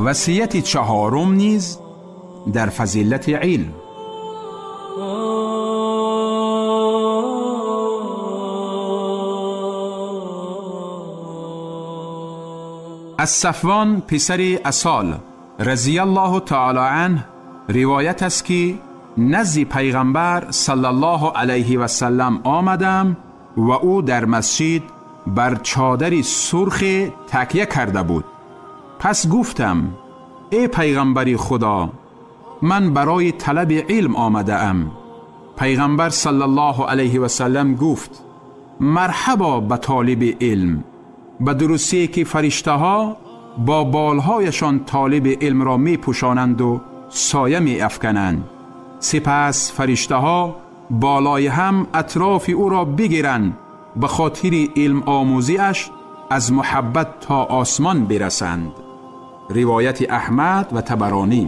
Васияти чаҳорум низ дар фазилати илм. Аз Сафвон писари Асол разияллоҳу таоло анҳ ривоят аст, ки назди пайғамбар саллаллоҳу алайҳи васаллам омадам ва ӯ дар масҷид бар чодари сурхе такя карда буд. Пас гуфтам: эй пайғамбари Худо, ман барои талаби илм омадаам. Пайғамбар саллаллоҳу алайҳи васаллам гуфт: марҳабо ба толиби илм, ба дурустие ки фариштаҳо бо болҳояшон толиби илмро мепӯшонанду соя меафкананд. Сипас фариштаҳо болои ҳам атрофи ӯро бигиранд, ба хотири илм омӯзиаш аз муҳаббат то осмон бирасанд. Ривояти Аҳмад ва Табаронӣ.